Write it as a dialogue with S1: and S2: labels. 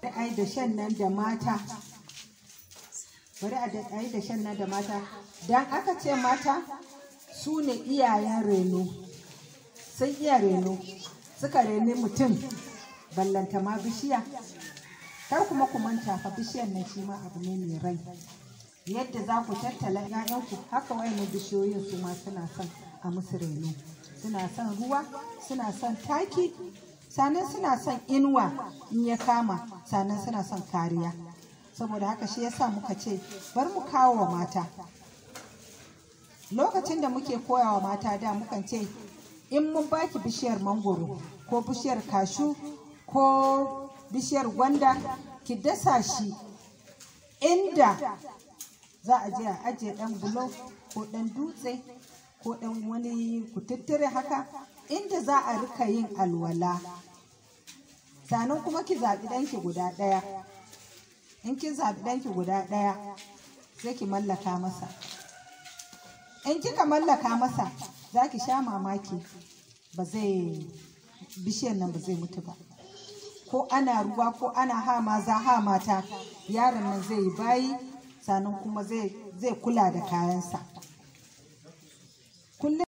S1: Ai da shan nan da mata, bari a yi da shan nan da mata. Dan aka ce mata su ne iyayen reno, sun iya reno, suka reni mutum, ballanta ma bishiya. Kar kuma ku manta fa, bishiyar nan shi ma abu ne mai rai. Yadda za ku tattala 'ya'yanku, haka wayannan bishiyoyin su ma suna son a musu reno, suna son ruwa, suna son taki, sannan suna son inuwa in ya kama, sannan suna son kariya. Saboda haka shi yasa muka ce bar mu kawo wa mata. Lokacin da muke koyawa mata da, mukan ce in mun baki bishiyar mangoro ko bishiyar kashu ko bishiyar gwanda, ki dasa shi inda za a je a ajiye ɗan bulo ko ɗan dutse ko ɗan wani kututture haka, inda za a rika yin alwala. Sannan kuma ki zaɓi ɗanki guda ɗaya. In kin zaɓi ɗanki guda ɗaya, sai ki mallaka masa. In kika mallaka masa, za ki sha mamaki, ba zai bishiyar nan ba zai mutu ba. Ko ana ruwa ko ana ha maza ha mata, yaron nan zai yi bayi, sannan kuma zai kula da kayansa kullum.